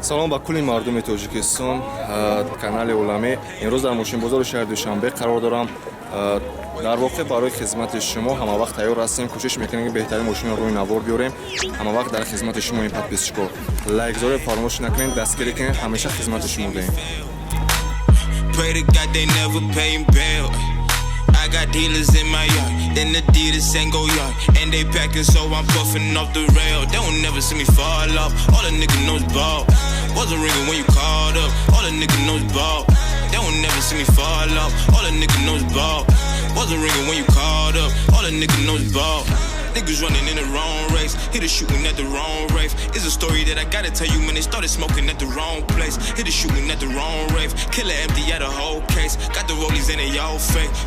Салом ба кулли мардуми Тоҷикистон, канали Оламӣ. Имрӯз дар мошинбозори шаҳри Душанбе қарор дорам. Дар воқеъ барои хизмати шумо ҳамавақт тайёр ҳастем, кӯшиш мекунем, ки беҳтарин мошинро рӯи навор биёрем. Ҳамавақт дар хизмати шумо ин подписчико. Лайкзоре фаромӯш накунед, дастгирӣ кунед, ҳамеша хизмати шумо даем. Pray to God they never pay bail. I got dealers in my yard, then Adidas and go yard. And they packing, so I'm puffing off the rail. They don't never see me fall off. All a nigga knows ball. Wasn't ringing when you called up. All a nigga knows ball. They don't never see me fall off. All a nigga knows ball. Wasn't ringing when you called up. All a nigga knows ball. Niggas running in the wrong race. Hit a shooting at the wrong rave. It's a story that I gotta tell you when they started smoking at the wrong place. Hit a shooting at the wrong rave. Killer empty out a whole case. Got the rollies and they all fake.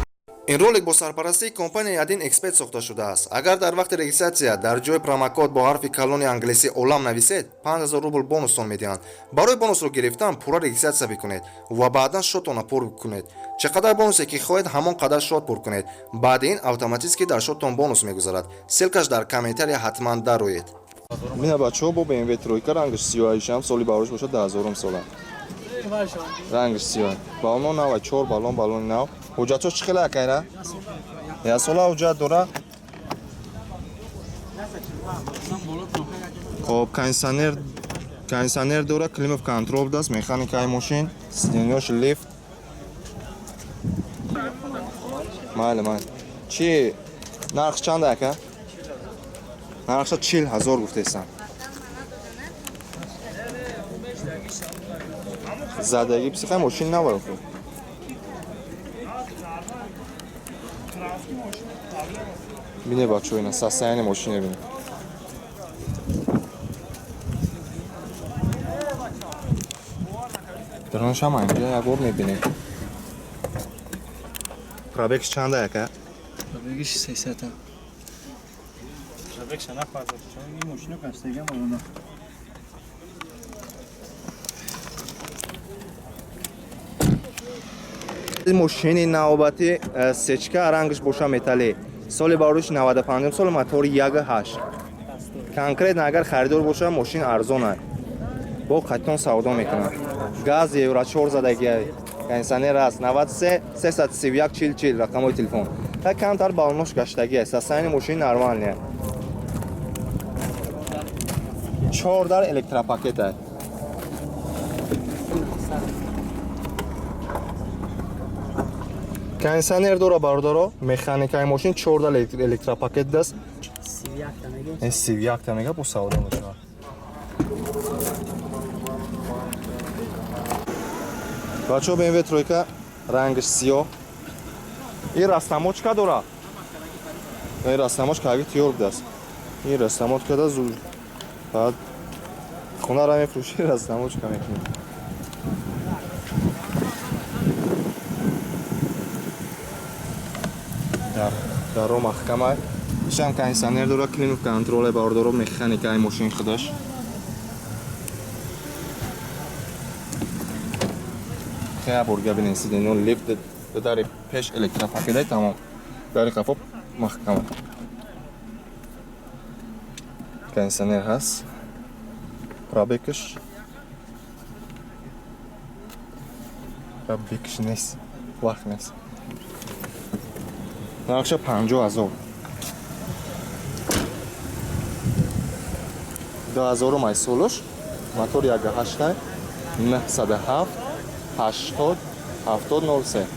Ин ролик бо сарпарастии компанияи Один Эксперт сохта шудааст. Агар дар вақти регистратсия дар ҷои промокод бо ҳарфи калони англисӣ Олам нависед, 5000 рубл бонустон медиҳанд. Барои бонусро гирифтан пурра регистратсия бикунед ва баъдан шотона пур кунед. Чӣ қадар бонусе ки хоҳед, ҳамон қадар шот пур кунед. Баъди ин автоматически дар шоттон бонус мегузарад. Ссылкаш дар комментария, ҳатман дароед. Бина, бачаҳо, бо BMW тройка, рангаш сиёҳишам, соли барош бошад 2000 сола. Рангаш сиёҳ. Баллоно нав, чор баллон, баллони нав. Ҳуҷҷатҳо чӣ хела, акайра? Як сола ҳуҷҷат дора. Хоб, кондиционер дора, климат контрол даст, механикаи мошин, сиденьёш лифт. Майли, майли. Чи нарх чанда, ака? Нархша 40 000 гуфтесам. Задаги психай, мошин навар хуб. Бине, бачаҳо, ина состояние мошине бине. Дроншам инҷа як бор мебинем. Пробегш чанда, ака? Пробегиш 300. Пробегша нахватад, чун ин мошино каштагиам олона. Мошини навбати сечка, рангаш боша металли, соли барош 95 сол, мотори 1.8. Конкретно агар харидор боша, мошин арзон, бо қатон савдо мекунад. Газ, евро 4 задагиай, кондиционер аст. 93 331 40 40 рақамҳои телефон. Та камтар баллонош гаштагиай, состояние мошини нормальный, чор дар электропакетай. Кондиционер дора, бародаро, механикаи мошин, чорда электропакет даст. 31-та мега, бо савдо мешавад. Бачаҳо, BMW тройка, рангаш сиёҳ. Ин растамочка дора, ин растамочка аги тиёр будааст. Ин растамочка да зур, баъд хонара мефурӯши, растамочка мекунӣ. Даро маҳкамай, ишам кондиционер дора, климат контроле, бародаро, механикаи мошин худаш. Хея борга бинен, сиденьо лифт, дари пеш электропакетай, тамом, дари қафо маҳкама, кондиционер ҳаст. Пробегш нест, вақт нест. Нархша 50 000. 2000 ай солош, мотор 1.8-ай. 907 80 70 03.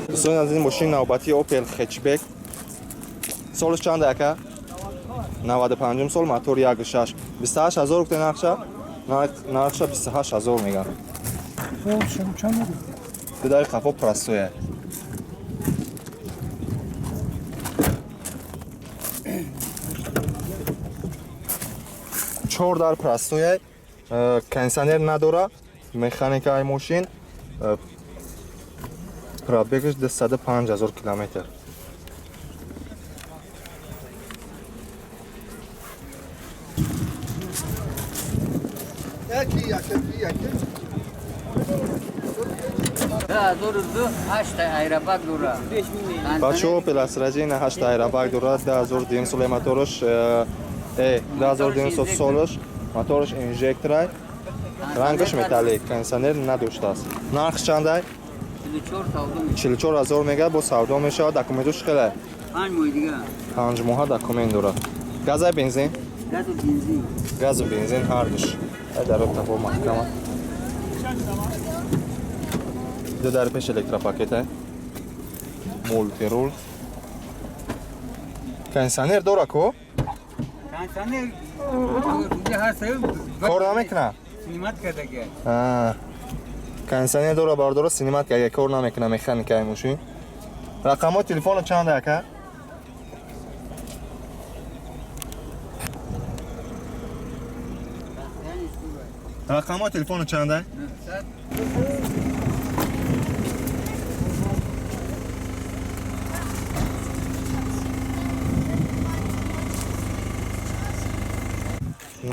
Дӯстони азиз, мошини навбатии Opel хэтчбек. Солаш чанд, ака? 95 сол, мотор 1.6, 28 000 гуфте нархша. Нархша 28 000 меган. Дари қафо простое. Чор дар простое, кондиционер надора, механикаи мошин. Пробегаш 205 000 километр. Яки, яки, яки. 2002 8 айрабак дора. Бачаҳо, Opel Astra J 8 айрабак дорад, 2002 соли мотораш, 2002 солаш, мотораш инжекторай, рангаш металлик, кондиционер надоштааст. Нархш чандай? 44 савдо мешавад. 44 ҳазор мега, бо савдо мешавад. Документош хеле? 5 моҳи дига. 5 моҳа документ дорад. Газай, бензин? Газу бензин. Газу бензин ҳардуш. Ай даро тафо маҳкама. Ду дар пеш электропакета. Мултирул. Кондиционер дора ко? Кондиционер ҳаст. Кор намекунад? Снимать кардаги. Кондиционер дора, бардора, снимать карда, кор намекунад, механикаи мошин. Рақамҳои телефоно чанд, ака? Рақамҳои телефоно чанда?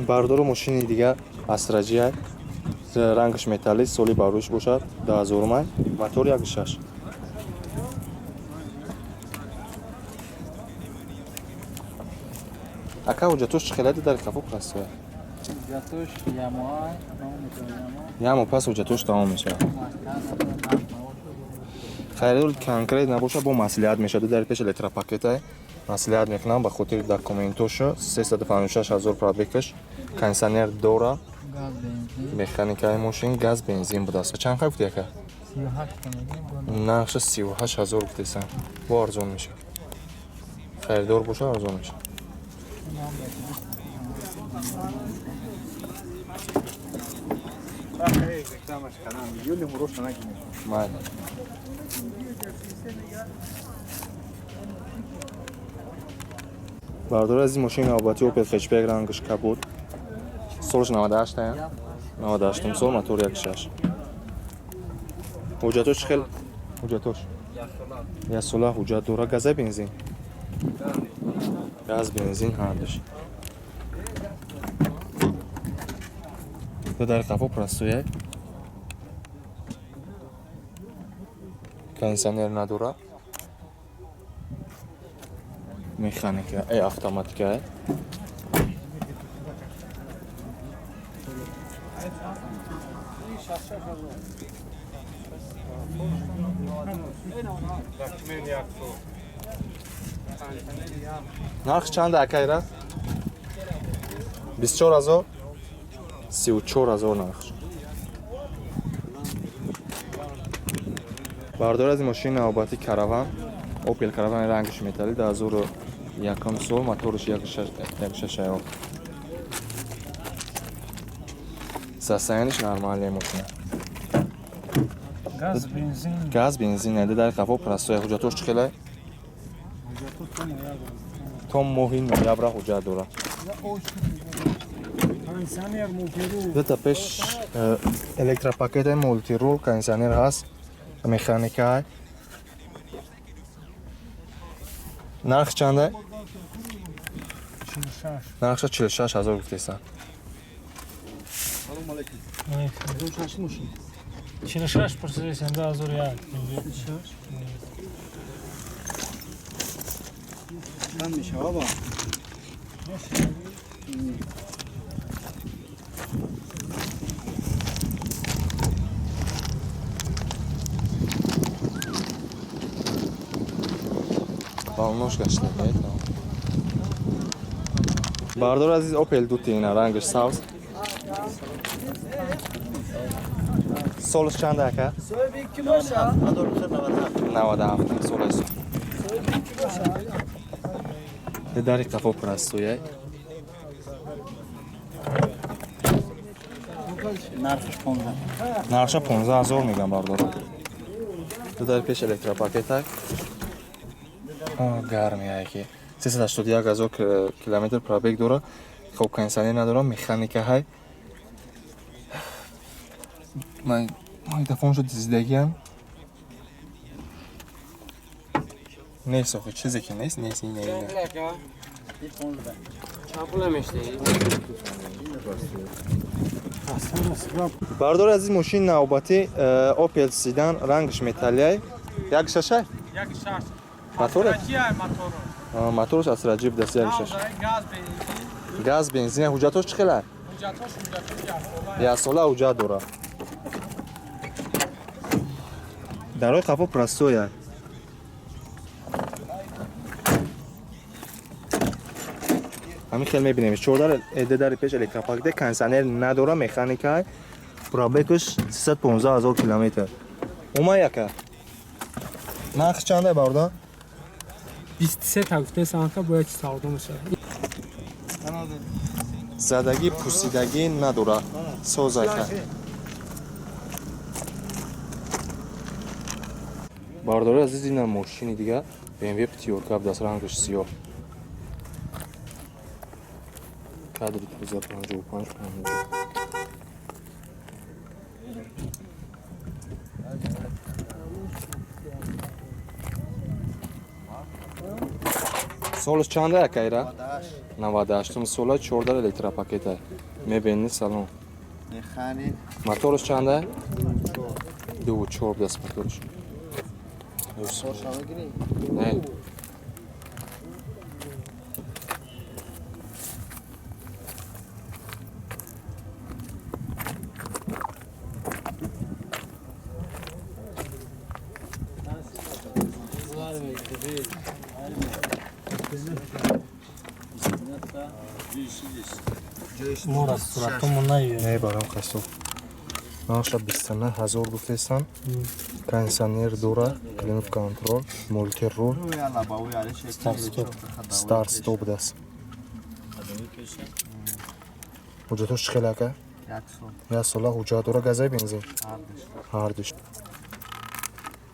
Бардору, мошини дигар Астра J, рангаш металлӣ, соли барӯш бошад 2000 май, мотор 1.6. Ака, ҳуҷҷатош чӣ хеле дар қафо простое? Ҳуҷҷатош ямоа, Ямо пас ҳуҷҷатош тамом мешавад. Харидор конкрет набошад, бо маслиҳат мешавад. Дар пеш электропакета маслиҳат мекунам ба хотири документоша. 356 ҳазор пробегаш, кондиционер дора, газ, бензин. Механикаи мошин, газ, бензин будааст. Чанд ха гуфти, ака? 38 мегӯем. Нархша 38 ҳазор гуфтесам, бо арзон мешавад. Харидор боша, арзон мешавад. Майли. Бардор аз ин, мошини навбати Opel Hatchback, рангаш кабуд, солаш 98, я 98 сол, мотор 1.6. Ҳуҷҷатош чӣ хел? Ҳуҷҷатош як сола ҳуҷҷат дора. Газа, бензин? Газ, бензин ҳардуш. Дар қафо простой, кондиционер надора, механика, автоматика. Нарх чанда, акайра? 24 ҳазор? 34 ҳазор нарх. Бардор аз мошини навбати Караван, Opel Караван, рангаш металли, 2001 сол, мотораш 1.6 аё. Состояниш нормальная мошина. Газ, бензин. Газ, бензин неда, дар қафо простой. Ҳуҷҷатош чӣ хеле? То моҳи ноябра ҳуҷҷат дорад. Кондиционер, мултирул. Дута пеш электропакети, мултирул, кондиционер ҳаст, механика. Нарх чанда? 46. Нархша 46 ҳазор гуфтесан. 46 пурсидесен, 2001. Чанд мешава ба? Балнош гашта. Бардор азиз, Opel Duty, ина рангаш сабз. Солаш чанда, ака? 97 солаш. Дари қафо простой. Нархаш 15. Нархша 15 ҳазор мегам, бардор. Ду дар пеш электропакета. Гармия ки 381 ҳазор километр пробег дора. Хоб, кондиционер надора, механика ҳай. Ман магнитофоншо дизидагиам. Нест охи, чизе ки нест, нест, не, не. 15. Чанд пула мешдиҳӣ? Бардор азиз, мошини навбатӣ Opel Sedan, рангш металлиай. Як шашай? Як шаш. Моторе? Чия моторо? Моторш аз раҷиб даст як шаш. Газ бензин. Газ бензин, ҳуҷҷатош чӣ хела? Ҳуҷҷатош ҳуҷҷатош як сола. Як сола ҳуҷҷат дора. Дарои қафо простоя. Ҳамин хел мебинем. 14 эд дари пеш электропакет, кондиционер надора, механика. Пробегш 315 000 километр. Ума яка. Нарх чанда бародар? 23 та гуфте санка бояд чи савдо мешавад. Задагӣ пусидагӣ надора. Созака. Бардори азиз, ина мошини дига BMW пятёрка даст, рангаш сиёҳ. Кадри тоза 55 50. Солаш чанда акайра? 98 сола, 14 электропакета. Мебелни салон. Мотораш чанда? 2.4 даст мотораш. Не. Мора суратумон наёяд. Не барам қасоб. Нархша 29 ҳазор гуфтесан. Кондиционер дора, климат контрол, мультирул, старт стоп даст. Ҳуҷҷатош чӣ хел ака? Як сола ҳуҷҷат дора, газай бензин? Ҳардуш.